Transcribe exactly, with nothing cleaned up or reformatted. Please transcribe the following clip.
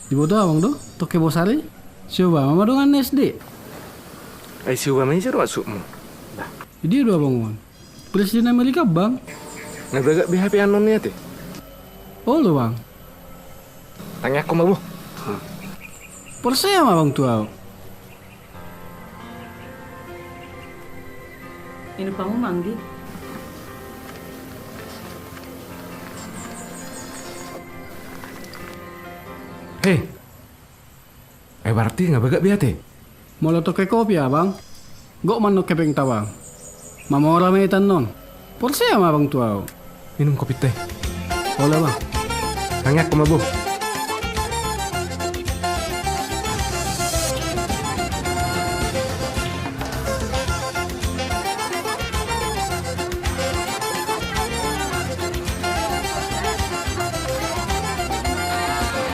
Diboto abang do, tongke bosar i? Sioba ma dongan S D. Ai sioba ma ise do maksudmu? Dia do abang on. Presiden Amerika bang. Nga bagak be hape annon i ate. Olo bang. Tangiangkon ma bo. Porsea ma abang tu au. Inum hamu manggi. He. Ai berarti nga bagak be ate. Molo tongke kopi abang. Gok ma annon hepeng ta bang. Mamora ma hita annon. Porsea ma abang tu au. Inum kopi te. Olo bang. Tangiangkon ma bo.